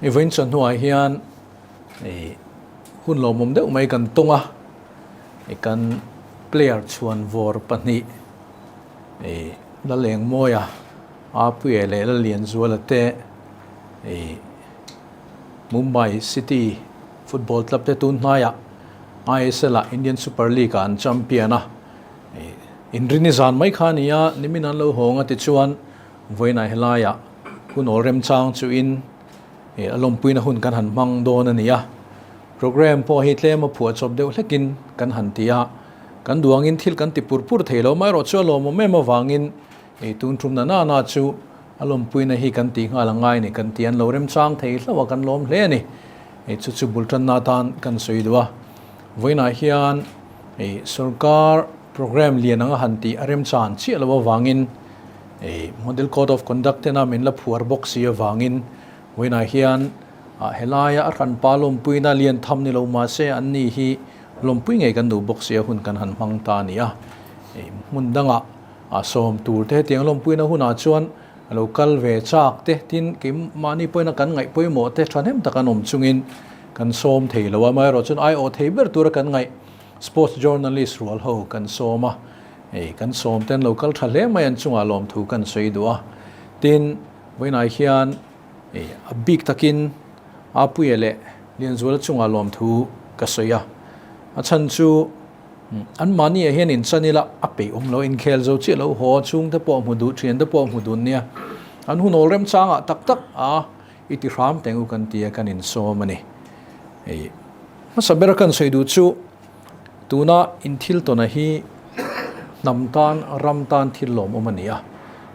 I vawiin chuan hnuah hian i hun lawmawm deuh mai kan tawng a, i kan player chhuan vawr pahnih i Lalengmawia, Apuia leh Lalianzuala te i Mumbai City Football Club te tun hnaiah ISL ah Indian Super League ah an champion a, i inrini zan mai kha a ni a, nimin an lo hawng a tichuan Vawiinah helaiah hun awl remchang chuhin a lawmpuina hun kan han hmang dawn a ni a. Programme pawh hi tlem a phuah chawp deuh hlekin kan han ti a, kan duangin thil kan ti pur pur thei lo mai erawh chu a lawmawm em avangin tun tum na nana chu a lawmpuina hi kan tih nghal a ngai a ni kan ti. An lo remchang thei hlauh a, kan lawm hle a ni. Chu chu bul tanna atan kan sawi duh a. Vawiinah hian sorkar programme lian anga han tih a remchan chiah loh avangin Model Code of Conduct tena min la phuar bawk si avangin vawiinah hian helaia a hranpa lawmpuina lian tham ni lo mahse an ni hi lawmpui ngei kan duh bawk si a hun kan han hmang ta a ni a. Hmun dangah sawm tur te hetiang lawmpuina hunah chuan a lo kal ve chak te tin keimahni pawhin kan ngaih pawimawh te thahnem tak an awm chungin kan sawm thei lo a, amaherawh chuan aiawh thei ber tura kan ngaih Sports journalist rual ho kan sawm a, hei kan sawm ten lo kal tha hle mai an chungah lawmthu kan sawi duh a, tin vawiinah hian hei a bik takin Apuia leh Lianzuala chungah lawmthu ka sawi a, a chhan chu anmahni ah hian inchan ila a peih awm lo, inkhel zo chiah lo haw chhungte pawh hmu duh, thiante pawh hmu dun nia, an hun awl remchangah tak tak a i ti hram teng u kan tia kan insawm a ni. Hei hmasa bera kan sawi duh chu tuna inthil tawna hi hnam tan ram tan thil lawmawm a ni a.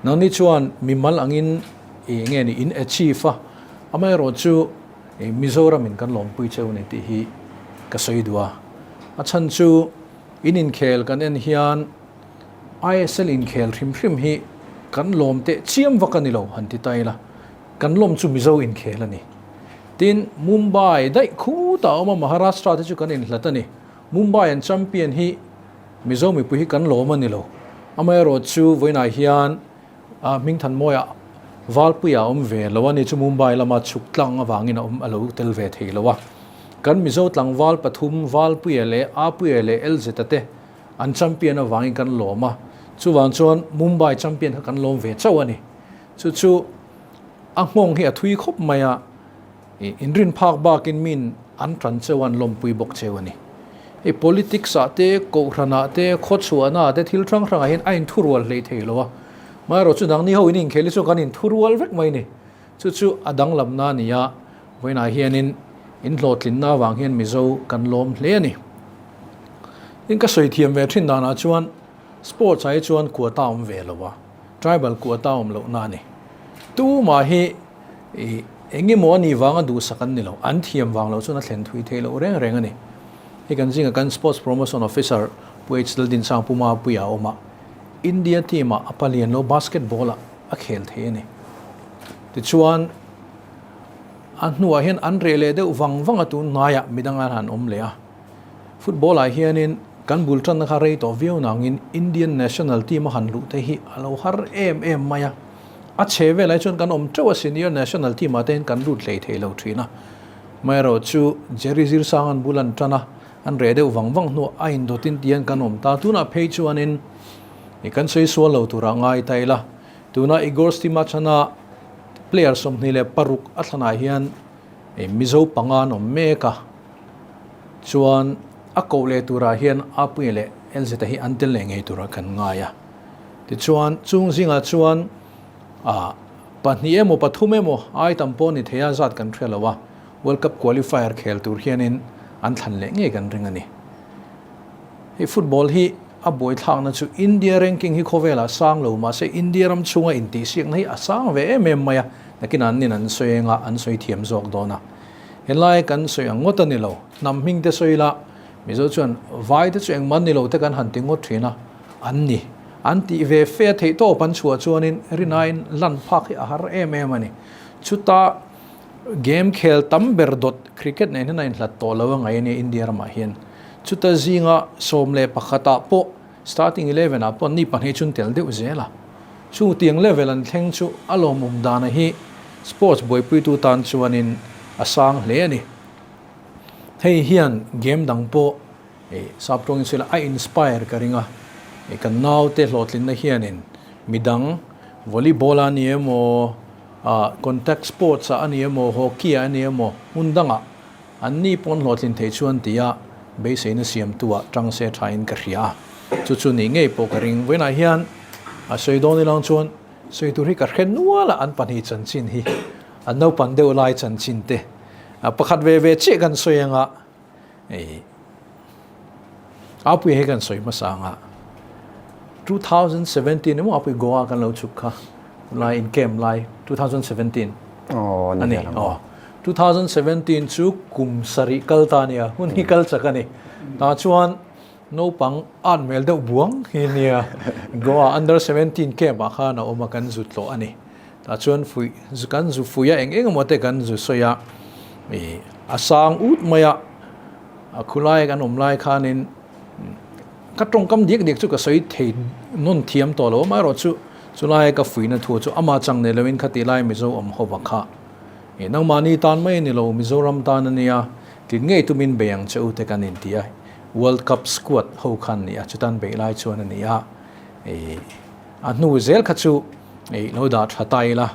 Nangni chuan mimal angin eng nge ni in achieve a, amaherawh chu Mizoram in kan lawmpui cheu a ni tih hi ka sawi duh a. A chhan chu in inkhel kan en hian ISL inkhel hrim hrim hi kan lawm teh chiam vak a ni lo han ti ta ila. Kan lawm chu Mizo inkhel a ni. Tin, Mumbai daih khutah a awm a, Maharashtra te chu kan inhlat a ni. Mumbai an champion hi Mizo mipui hi kan lawm a ni lo. Amaherawh chu vawiinah hian Hmingthanmawia Valpuia a awm ve lo a ni chu Mumbai lama chhuk tlang avangin a awm a lo tel ve thei lo a. Kan Mizo tlangval pathum Valpuia leh Apuia leh Elzeta te an champion avangin kan lawm a. Chuvang chuan Mumbai champion kha kan lawm ve chauh a ni. Chu chu a nghawng hi a thui khawp mai a, inrin phak bakin min an tan cheu a, an lawmpui bawk cheu a ni. Hei politics ah te, kohhran ah te, khawchhuahna ah te thil hrang hrang ah hian a inthurual hlei thei lo a. Amaherawh chu dangni ho in inkhel hi chuan kan inthurual vek mai a ni. Chu chu a danglamna a ni a, vawiinah hianin inhlawhtlinna avang hian Mizo kan lawm hle a ni. Tin ka sawi thiam ve thin danah chuan sports ah hi chuan quota a awm ve lo a. Tribal quota awm loh na a ni. Tumah hi i eng emaw a nih vanga duhsak an ni lo, an thiam vang lo chuan a thlen thui theih loh reng reng a ni. Hei kan zinga kan Sports Promotion Officer Pu H Laldinchang Pu Mapuia a awm a, India team ah a palian lo basketball ah a khel thei a ni. Tichuan a hnuah hian an reh leh deuh vang vang a tun hnaiah midang an han awm leh a. Football ah hianin kan bul tanna kha rei tawh viau nangin Indian national team a han luh te hi a lo har em em mai a. A chhe velah hi chuan kan awm teuh a, senior national team ah te hian kan lut hlei thei lo thin a. Amaherawh chu Jerry Zirsang an bul an tan a, an reh deuh vang vang hnuah a indawtin tihian kan awm ta. Tunah phei chuanin kan sawi sual lo turah ngai ta ila, tuna Igor Stimac ana player 26 a thlanah hian Mizo panga an awm mek a. Chuan a koh leh turah hian Apuia leh Elzeta hi an tel leh ngei turah kan ngai a. Tichuan chung zingah chuan ah pahnih emaw pathum emaw ai tam pawh ni thei a zat kan hria lo a, World Cup qualifier khel tur hianin an thlan leh ngei kan ring a ni. Hei football hi a buaithlakna chu India ranking hi khawvelah sang lo mahse India ram chhunga intihsiakna hi a sang ve em em mai a, nakinah an nin an sawi eng a, an sawi thiam zawk dawn a. Helai kan sawi ang ngawt a ni lo. Hnam hming te sawi ila, Mizo chuan vai te chu engmah ni lo te kan han ti ngawt thin a, an ni. An tih ve fe a theih tawp an chhuah chuanin rinaiin lan phak hi a har em em a ni. Chuta game khel tam ber dawt cricket nen hian a inhlat tawh lo a ngaih a nia India ramah hian. Chuta zinga 11 ah pawh starting 11 ah pawh ni pahnih chun tel deuh zel a. Chutiang level an thleng chu a lawmawm dana hi sports buaipuitu tan chuanin. a sang hle a ni. Hei hian game dang pawh sap tawngin sawi la a inspire ka ring a, kan naute hlawhtlinna hianin midang volleyball a ni emaw, contact sports ah a ni emaw, hockey ah a ni emaw hmun dangah an ni pawn hlawhtlin thei chuan tia beiseina siamtu ah tang se thain ka hria a, chu chu nih ngei pawh ka ring. Vawiinah hian a sawi dawn ilang chuan sawi tur hi ka hre nual a, an pahnih chanchin hi an naupang deuh lai chanchin te pakhat ve ve chiah kan sawi anga hei Apui hei kan sawi hmasa anga 2017 emaw Apui Goa kan lo chhuk kha lai in camp lai 2017 oh ani oh 2017 chu kum sarih kal ta nia hun hi kal chak ani ta chuan naupang at mel deuh buang hi nia Goa under 17 camp ah khan a awm a kan zut tlawh ani Tah chuan fuih kan zu fuih a eng eng emaw te kan zu sawi a, ih a sang ut mai a, a khulai kan awm lai khanin ka tawngkam diak diak chu ka sawi thei nawn thiam tawh lo amaherawhchu chulai ka fuihna thu chu ama chang nei loin kha tih lai Mizo awm ho va kha ih nangmahni tan mai a ni lo Mizoram tan a nia tlin ngei tumin bei ang che u te kan inti a, World Cup squad ho khan a ni a chutan beih lai chuan a ni a ih a hnu zel kha chu Ei lo dah tha ta ila,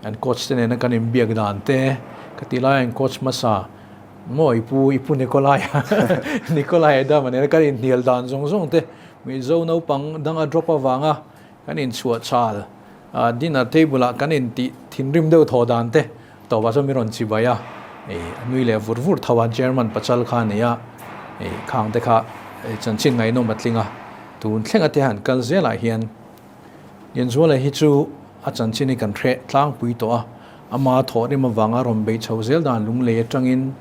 an coach te nena kan inbiak dan te ka ti lai an coach hmasa maw i pu i pu Nikolai Nikolai Adama nena kan inhnial dan zawng zawng te Mizo naupang danga drop avanga kan inchhuah chal dinner table ah kan intih thinrim deuh thaw dan te tawpah chuan min rawn chibai a, ei a nui leh vur vur tho a German pachal kha a nei a, ei khang te kha chanchin ngaihnawm a tling a, tun thlenga te han kal zelah hian Lianzuala hi chu a chanchin hi kan hreh tlangpui tawh a, ama thawhrim avanga rawn beih chho zel dan lunglei atangin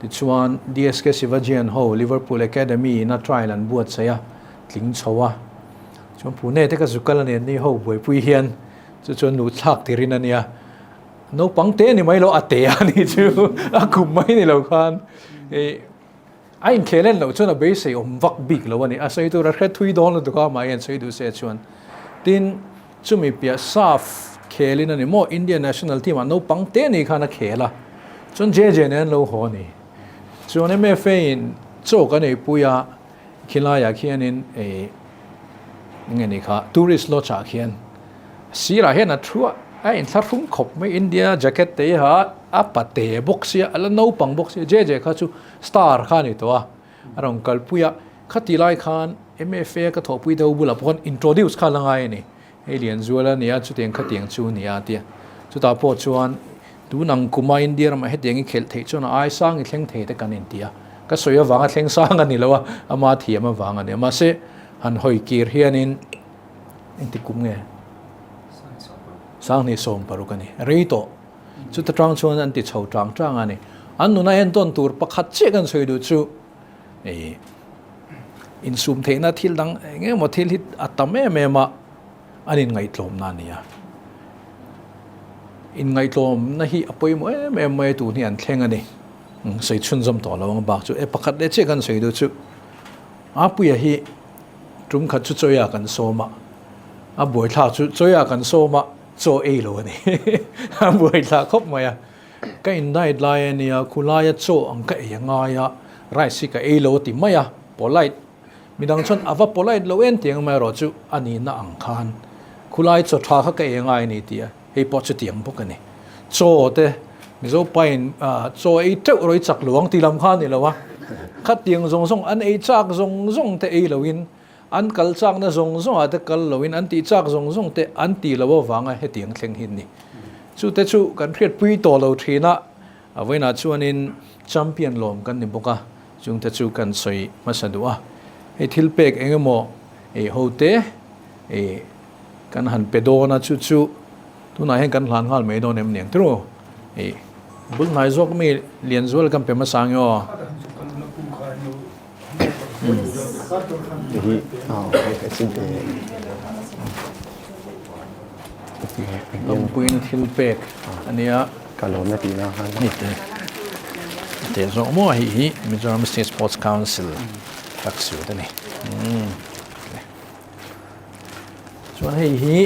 tichuan DSK Sivajian ho Liverpool Academy in a trial an buatsaih a, tling chho a. Chuan Pune te ka zu kal a nen ni ho buaipui hian chu chuan luh thlak tirin a nia. Naupang te ni mai lo a te a ni chu a kum mai ni lo khan. A inkhel en loh chuan a beisei awm vak bik lo a ni. A sawi tur a hre thui dawn lutuk a, mahni an sawi duh se chuan. Tin, chumi piah SAF khelin a ni maw, India national team ah naupang te ni khan a khel a, chuan JJ nen an lo haw a ni. Chuan MFA in chaw kan eipui a, khilaiah khianin ei enge ni kha, tourist lodge ah khian sirah hian a thu a, a inthlahrung khawp mai, India jacket te hi ha a pate bawk sia, a la naupang bawk sia, JJ kha chu Star kha a ni tawh a, a rawn kalpui a, khati lai khan MFA ka thawhpui deuh bulah pawh khan introduce kha la ngai a ni, hei Lianzual a nia chutiang khatiang chu a nia a ti a, chutah pawh chuan tun ang kuma India ramah hetiang i khelh theih chuan a ai sang i thleng thei te kan inti a, ka sawi avanga thleng sang a ni lo a, ama thiam avang a ni a, mahse han hawi kir hianin engti kum nge? 2016 a ni, rei tawh. Chuta tang chuan an ti chho tang tang a ni. An nuna entawn tur pakhat chiah kan sawi duh chu ih insum theihna thil dang eng emaw thil hi a tam em em a, an inngaihtlawmna a ni a. Inngaihtlawmna hi a pawimawh em em mai a tun hi an thleng a ni. Sawi chhunzawm tawh lo ang bak chu e pakhat leh chiah kan sawi duh chu Apuia hi tum khat chu chawia kan sawm a, a buaithlak chu chawia kan sawm a, Chaw ei lo a ni. A buai thlah khawp mai a. Ka in diet lai a nia, khulaia chaw ang ka ei a ngai a, rice hi ka ei lo a ti mai a, polite. Midang chuan a va polite lo en tiang mai erawh chu a nihna ang khan khulai chaw tha kha ka ei a ngai a ni tih a, hei pawh chutiang bawk a ni. Chaw te Mizo pain chaw ei teuh rawh i chak lo ang ti lam kha a ni lo a, khatiang zawng zawng an ei chak zawng zawng te ei loin An kal chakna zawng zawngah te kal loin an tih chak zawng zawng te an tih loh avanga hetiang thleng hi ni. Chu te chu kan hriatpui tawh lo thin a, a vawiinah chuanin champion lawm kan ni bawk a, chung te chu kan sawi hmasa duh a. Hei thil pek eng emaw ei ho te ei kan han pe dawn a, chu chu tunah hian kan hlan nghal mai dawn em ni ang tiraw? Ei bul hnai zawk mi Lianzual kan pe hmasa ang e aw. Lawmpuiin thil pek a nia. Ka lawm na tihna khan. Ni te. Te zawk maw hei hi Mizoram State Sports Council tracksuit a ni. Chuan hei hi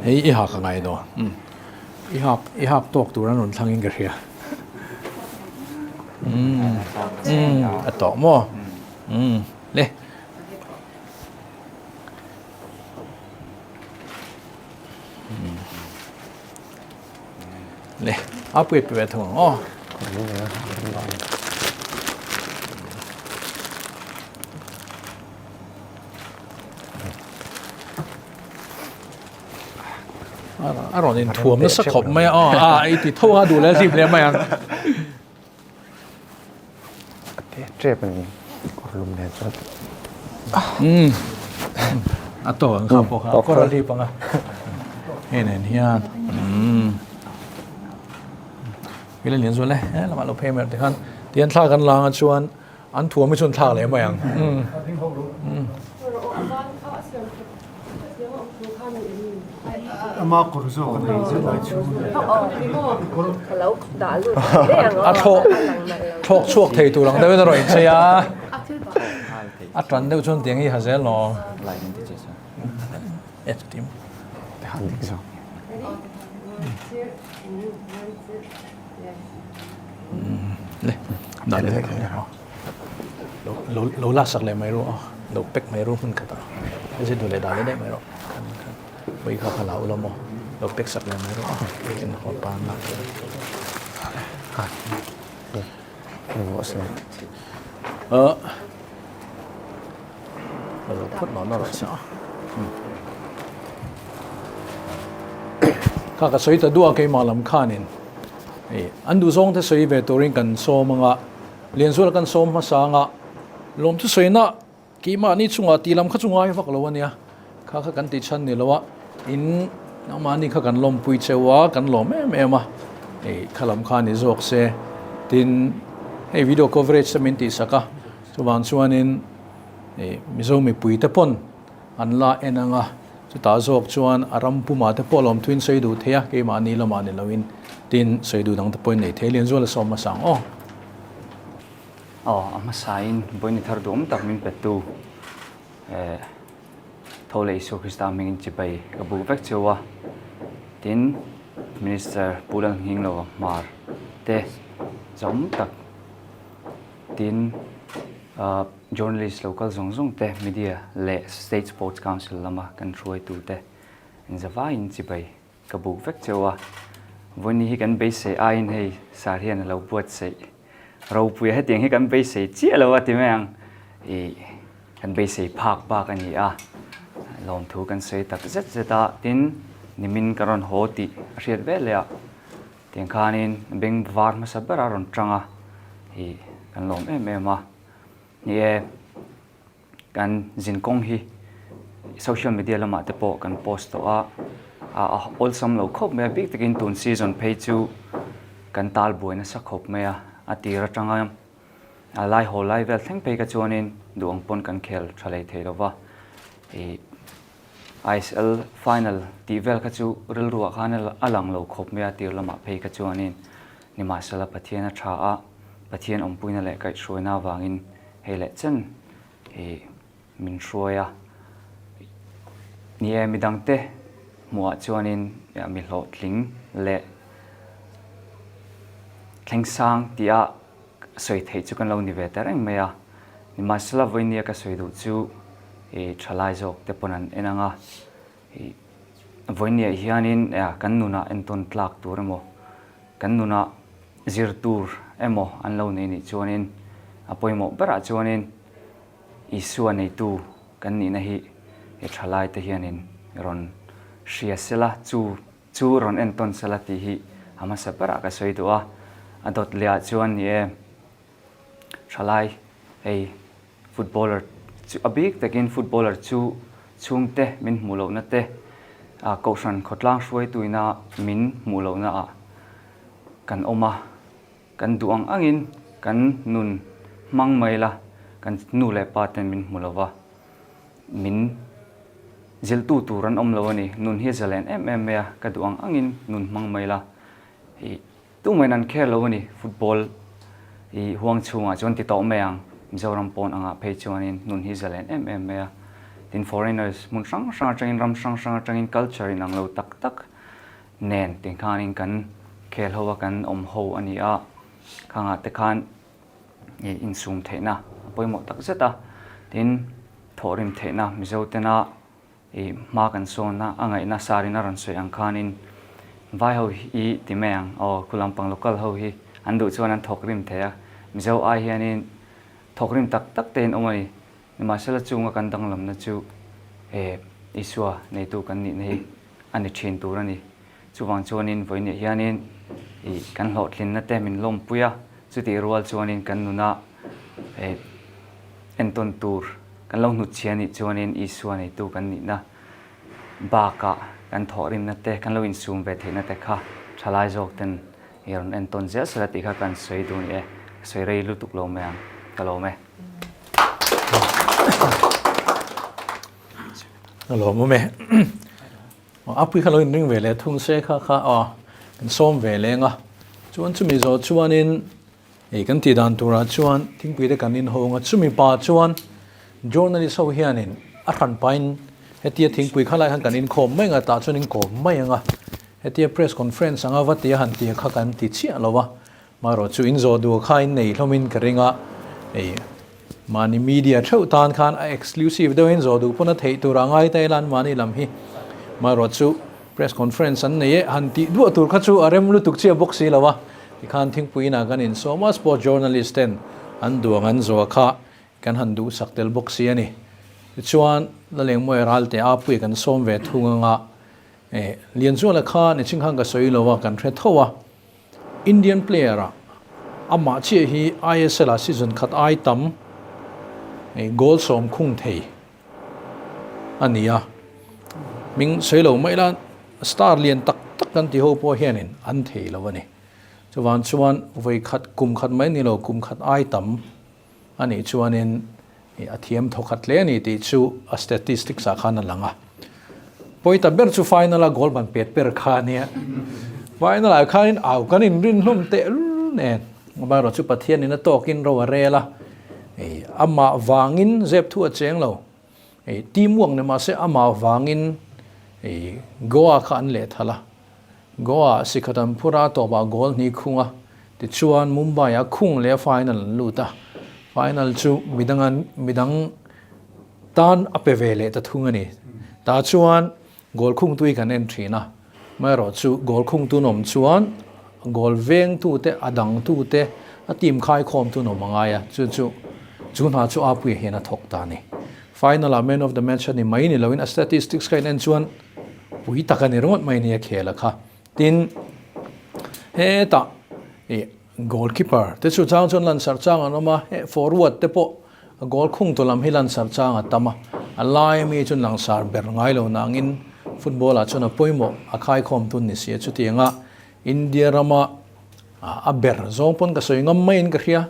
hei i ha ka ngai dawn. I hak i hak tawk tur an rawn thlang in ka hria. Umm umm a tawh maw? Umm le. Le a pui pe ve thung ang aw. A rawn inthuam nasa khawp mai a, aw a i ti tho a duh leh hlip leh mai ang. A te tep a ni kawr lum nen chuan. Umm a tawk ang kha pawh kha kawr a hlip ang a hei nen hian umm ila lian zual e he lamah lo phei mai tikhan tihian thla kan lang a chuan An thuam hi chuan thlak leh mai ang. A thlawk thlawk chhuak thei tur ang deuhin a rawn inchei a. A tan deuh chuan tiang hi ha zel lo. E chuti maw. Le dah leh leh rawh lo lo la sak leh mai ru aw lo pack mai ru hmun khat ah a zir duh leh dah leh daih mai rawh khan khan vawi kha kha la ula maw lo pack sak leh mai ru aw en haw pan la a lo phawt nawh nawh rawh se aw Kha ka sawi ta duah keimah lam khanin hei an duhzawng te sawi ve turin kan sawm anga Lianzuala kan sawm hmasa anga lawmthu sawina keimahni chungah tih lam kha chu ngai vak lo ania kha kha kan tih chhan ni lo a in nangmahni kha kan lawmpui cheu a kan lawm em em a hei kha lam kha ni zawk se tin hei video coverage te min tihsak a chuvang chuanin hei Mizo mipui te pawn An la en ang a, chutah zawk chuan a ram pumah te pawh lawmthuin sawi duh thei a, keimahni lamah ni loin tin sawi duh dang te pawhin nei thei lian zual a sawm hmasa ang aw. Aw, a hmasain Bawini thar duhawm tak min pettu eh tho leh Isua Krista hmingin chibai ka buk vek cheu a, tin Minister Pu Lalnghinglo Hmar te zawm tak tin Journalist local zawng zawng te, media leh State Sports Council lama kan hruaitu te inzavaiin chibai ka buk vek cheu a. Vawiin hi kan beisei aiin hei sar hian a lo buatsaih ropui a, hetiang hi kan beisei chiah lo a ti mai ang. Ih, kan beisei phak bak a ni a, lawmthu kan sawi tak zet zet a, tin nimin ka rawn haw tih a hriat vel leh a. Tiang khanin beng var hmasa ber a rawn tang a, ih kan lawm em em a. Ni e, kan zinkawng hi social media lamah te pawh kan post tawh a, a awlsam lo khawp mai a, bik takin tun season phei chu kan tal buai nasa khawp mai a, a tir atanga a lai haw lai vel thleng phei kha chuanin duh ang pawn kan khel tha lei thei lo va, ih ISL final tih vel kha chu rilruah khan a lang lo khawp mai a, tir lamah phei kha chuanin nimahsela Pathian a tha a, Pathian awmpuina leh kaihhruaina avangin hei leh chen hi min hruai a. Ni e, midangte hmuhah chuanin mi hlawhtling leh thlengsang tia sawi theih chu kan lo ni ve ta reng mai a. Nimahsela vawinia ka sawi duh chu i thalai zawk te pawn an en ang a, i vawinia hianin kan nunah entawn tlak tur emaw, kan nunah zir tur emaw an lo nei nih chuanin a pawimawh berah chuanin Isua neitu kan nihna hi i thalai te hianin rawn hria sela chu chu rawn entawn sela tih hi a hmasa berah ka sawi duh a, a dawt lehah chuan ni e. Thalai hei footballer chu a bik takin footballer chu chhungte min hmuh lohna te ah kohhran khawtlang hruaituina min hmuh lohna ah kan awm a, kan duh ang angin kan nun hmang mai la kan nu leh pa ten min hmu lova min zilhtu tur an awm lo a ni, nun hi a zalen em em mai a ka duh ang angin nun hmang mai la ih. Tumah in an care lo a ni, football i huang chhungah chuan ti tawh mai ang, Mizoram pawn angah phei chuanin nun hi zalen em em mai a, tin foreigners hmun hrang hrang atangin ram hrang hrang atangin culture in ang lo tak tak nen tih khanin kan khel ho a kan awm ho a ni a, khangah te khan ih insum theihna a pawimawh tak zet a, tin thawhrim theihna Mizo tena ih hma kan sawn a a ngaihna sarin a rawn sawi ang khanin vai ho hi ti mai ang aw khu lampang local ho hi an duh chuan an thawk rim thei a, Mizo ai hianin thawk rim tak tak te in awm a ni. Nimahsela chunga kan danglamna chu he Isua neitu kan nihna hi a ni thin tur a ni. Chuvang chuanin vawiinah hianin ih kan hlawhtlinna te min lawmpui a, chutih rual chuanin kan nuna eh entawn tur kan lo hnutchhia anih chuanin Isua neitu kan nihna bakah kan thawhrimna te kan lo insum ve theihna te kha thalai zawk ten i rawn entawn zel sela tih kha kan sawi duh ni e. Ka sawi rei lutuk lo mai ang, ka lawm e. A lawm awm e. A pui kha lo inring ve leh thung se kha kha a kan sawm ve leng a. Chuan chumi zawh chuanin ei kan tih dan turah chuan thingpui te kan inhawng a. Chumi pa chuan journalist ho hianin a hran pahin hetia thingpui kha lai khan kan inkhawm mai ang a, tah chuan inkawm mai ang a. Hetia press conference anga va tia han tia kha kan ti chiah lo a. Marawh chu in zawh duh kha in nei hlawmin ka ring a, hei mahni media theuh tan khan a exclusive deuhin zawh duh pawn a theih tur a ngai ta ila an mahni lam hi. Marawh chu press conference an nei e, han tih duah tur kha chu a rem lutuk chiah bawk si lo a, tikhan thingpui inah kan insawm a, sport journalist ten an duang an zawh kha kan han duhsak tel bawk si a ni. Tichuan Lalengmawia Ralte a pui kan sawm ve thung anga, Lianzuala kha niching khan ka sawi lo a, kan hre tho a. Indian player ah amah chiah hi ISL ah season khat ai tam goal sawm khung thei a ni a, hming sawi lo mai ila star lian tak tak kan ti ho pawh hianin an thei lo a ni. Chuvang chuan vawi khat kum khat mai ni lo kum khat ai tam a nih chuanin a thiam thaw khat hle a ni tih chu a statistics ah khan a lang a. Pawita ber chu final a goal ban pet ber kha a nia. Final ah khanin au kan inrin hlawm tehlul nen. Amaherawh chu Pathianin a tawkin ro a rel a, amah vangin zep thu a cheng lo. Team uang ni mahse amah vangin Goa kha an lehthal a. Goa sikhat an phur a, tawpah goal hnih khung a, tichuan Mumbai-a khung leh final an lut a, final chu midang an midang tan a pe ve leh ta thung a ni. Tah chuan goal khungtui kan en thin a, amaherawh chu goal khungtu nawm chuan goal vengtute a dangtute a team khaikhawmtu nawm a ngai a, chu chu chu hna chu Apuia hian a thawk ta a ni. Final-ah man of the match a ni mai ni loin a statistics kha in en chuan pui tak a ni ringawt mai nia khel a kha. Tin, hetah ih goalkeeper te chu chang chuan lansarh chang an awm a, he forward te pawh a goal khung tu lam hi lansarh chang a tam a, a lai ami chuan langsar ber ngai lo nangin football ah chuan a pawimawh a khaikhawm tun ni si a, chutianga India rama a ber zawng pawn ka sawi ngam maiin ka hria.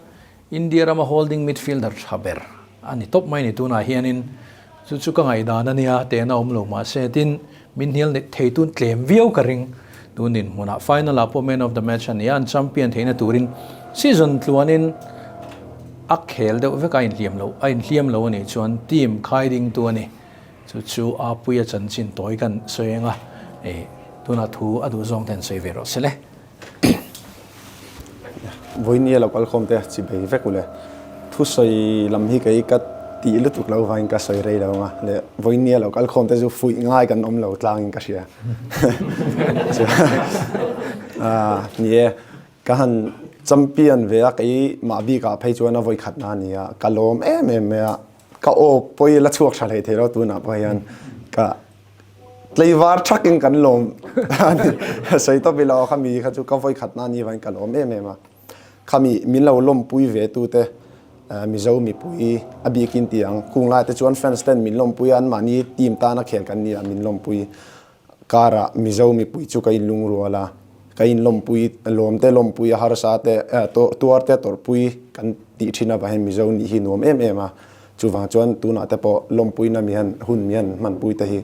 India rama holding midfielder tha ber a ni tawp mai ni tunah hianin chu chu ka ngaihdan a nia tehna awm lo mahse tin min hnial thei tun tlem viau ka ring tun dinhmunah final ah pawh man of the match a ni a an champion theihna turin season tluanin a khel deuh vek a inhliam lo a inhliam lo a nih chuan team khai dingtu a ni chu chu a puia chanchin tawi kan sawi eng a tunah thu a duh zawng te an sawi ve rawh se le. Vawinia lo kal khawm te chi bei vek ule. Thusawi lam hi kei ka tih lutuk lo vangin ka sawi rei lo ang a, leh vawinia lo kal khawm te chu fuih ngai kan awm lo tlangin ka hria. Ni e, ka han champion ve a, kei mah bikah phei chuan a vawi khatna a ni a, ka lawm em em mai a, ka aw pawi la chhuak tha hlei thei lo tunah pawh hian ka Tleivar thakin kan lawm a ni. Sawi tawp ila aw khami kha chu ka vawi khatna a ni vangin ka lawm em em a. Khami min lo lawmpui ve tute Mizo mipui a bikin ti ang. Kung lai te chuan fans ten min lawmpui a, anmahni team tana khel kan ni a min lawmpui karah Mizo mipui chu ka inlungrual a. Ka inlawmpui lawmte lawmpui a harsa te tuarte tawrhpui kan tih thin avang hian Mizo nih hi nuam em em a. Chuvang chuan tunah te pawh lawmpuina mi hian hun mi hian hmanpui te hi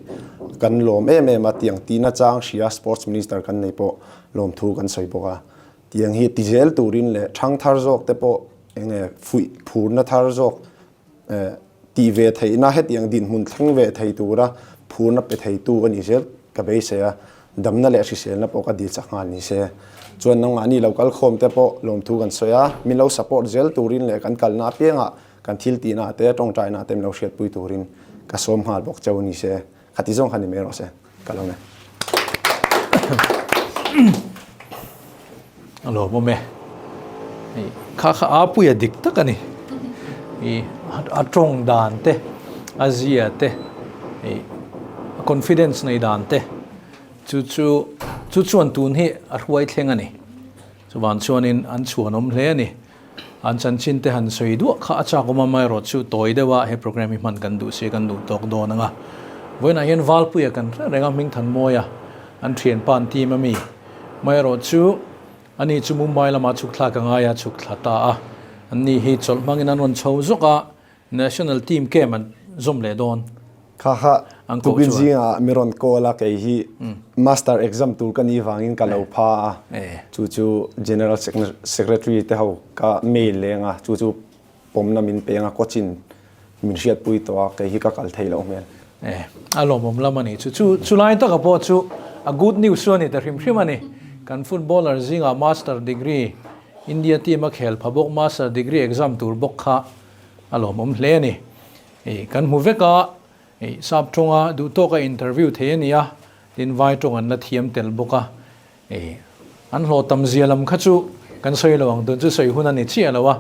kan lawm em em a, tiang tihna chang hria Sports Minister kan nei pawh lawmthu kan sawi bawk a. Tiang hi ti zel turin leh thang thar zawk te pawh eng nge fuih phurna thar zawk tih ve theihna hetiang dinhmun thleng ve thei tura phurna pe theitu a ni zel ka beisei a. Damna leh hriselna pawh ka dil chak nghal ni se. Chuan nangmahni lo kal khawm te pawh lawmthu kan sawi a, min lo support zel turin leh kan kalna apiangah kan thil tihna te, tawngtaina te min lo hriatpui turin ka sawm nghal bawk cheu ni se. Khati zawng kha ni mai rawh se. Ka lo ne. A lawmawm e. Hei kha kha a puia dik tak a ni. I a tawng dan te, a zia te, i a confidence nei dan te chu chu chu chuan tun hi a hruai thleng a ni. Chuvan chuanin an chhuanawm hle a ni. An chanchin te han sawi duah kha a chak awm a, amaherawhchu tawi deuha he programme hi hman kan duh si kan duh tawk dawn ang a. Vawiinah hian Valpuia kan hre reng a, Hmingthanmawia an thianpa an team a mi. Amaherawhchu ani chu Mumbai lamah chhuk thlak a ngai a, chhuk thla ta a. Anni hi chawlh hmangin an rawn chho zawk a, National team camp an zawm leh dawn. Kha kha tukin zingah mi rawn call a, kei hi master exam tur ka nih vangin ka lo pha a, chu chu General Secretary te ho ka mail leng a, chu chu pawmna min peng a, coach in min hriatpui tawh a, kei hi ka kal thei loh hmel. A lawmawm lam a ni chu. Chu chulai taka pawh chu a good news chu a ni ta hrim hrim a ni. Kan footballer zingah master degree India team a khel pha bawk, master degree exam tur bawk kha a lawmawm hle a ni. Ih kan hmu vek a, ih sap tawnga duh tawka interview thei a ni a, tin vai tawng an la thiam tel bawk a, ih an hlawh tam zia lam kha chu kan sawi lo ang tun chu sawi hun a ni chiah lo a,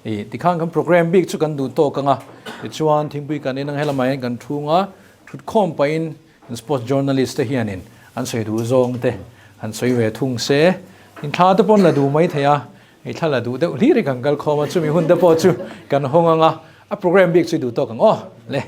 ih tikhan kan programme bik chu kan duh tawk ang a, tichuan thingpui kan in ang helamah hian kan thung a, thutkhawm pahin kan sports journalist te hianin an sawi duh zawng te han sawi ve thung se, in thla te pawh an la duh mai thei a, Hei thla la duh deuh hlir hi kan kal khawm a, chumi hun te pawh chu kan hawng ang a, a programme bik chu i duh tawk ang aw le.